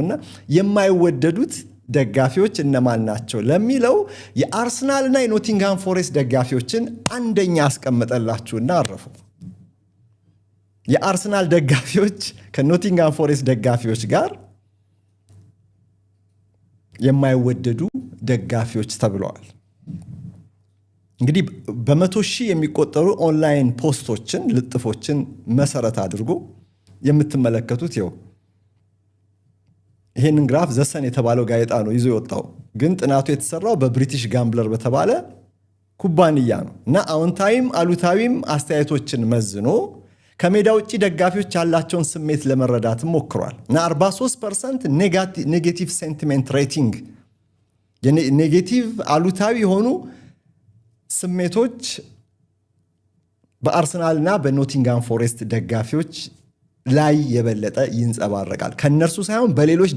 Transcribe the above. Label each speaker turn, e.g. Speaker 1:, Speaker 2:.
Speaker 1: እና የማይወደዱት ደጋፊዎች እነማን ናቸው ለሚለው የአርሰናልና የኖቲንግሃም ፎሬስት ደጋፊዎችን አንደኛ አስቀምጠላችሁና አረፉ። የአርሰናል ደጋፊዎች ከኖቲንግሃም ፎሬስት ደጋፊዎች ጋር የማይወደዱ ደጋፊዎች ተብለዋል። እንግዲህ በ100,000 የሚቆጠሩ online post ኦችን፣ ልጥፎችን መሰረት አድርጎ የምትመለከቱት ይኸው ይህንን graph The Sun የተባለው ጋዜጣ ነው ይዞ የወጣው። ግን ጥናቱ የተሰራው በ British Gambler በተባለ ኩባንያ ነው እና አዎንታዊም አሉታዊም አስተያየቶችን መዝኖ ከሜዳ ውጭ ደጋፊዎች ያላቸውን ስሜት ለመረዳትም ሞክሯል እና 43% negative sentiment rating፣ negative አሉታዊ የሆኑ ስሜቶች በአርሰናልና በኖቲንጋም ፎሬስት ደጋፊዎች ላይ የበለጠ ይንጸባረቃል። ከእነርሱ ሳይሆን በሌሎች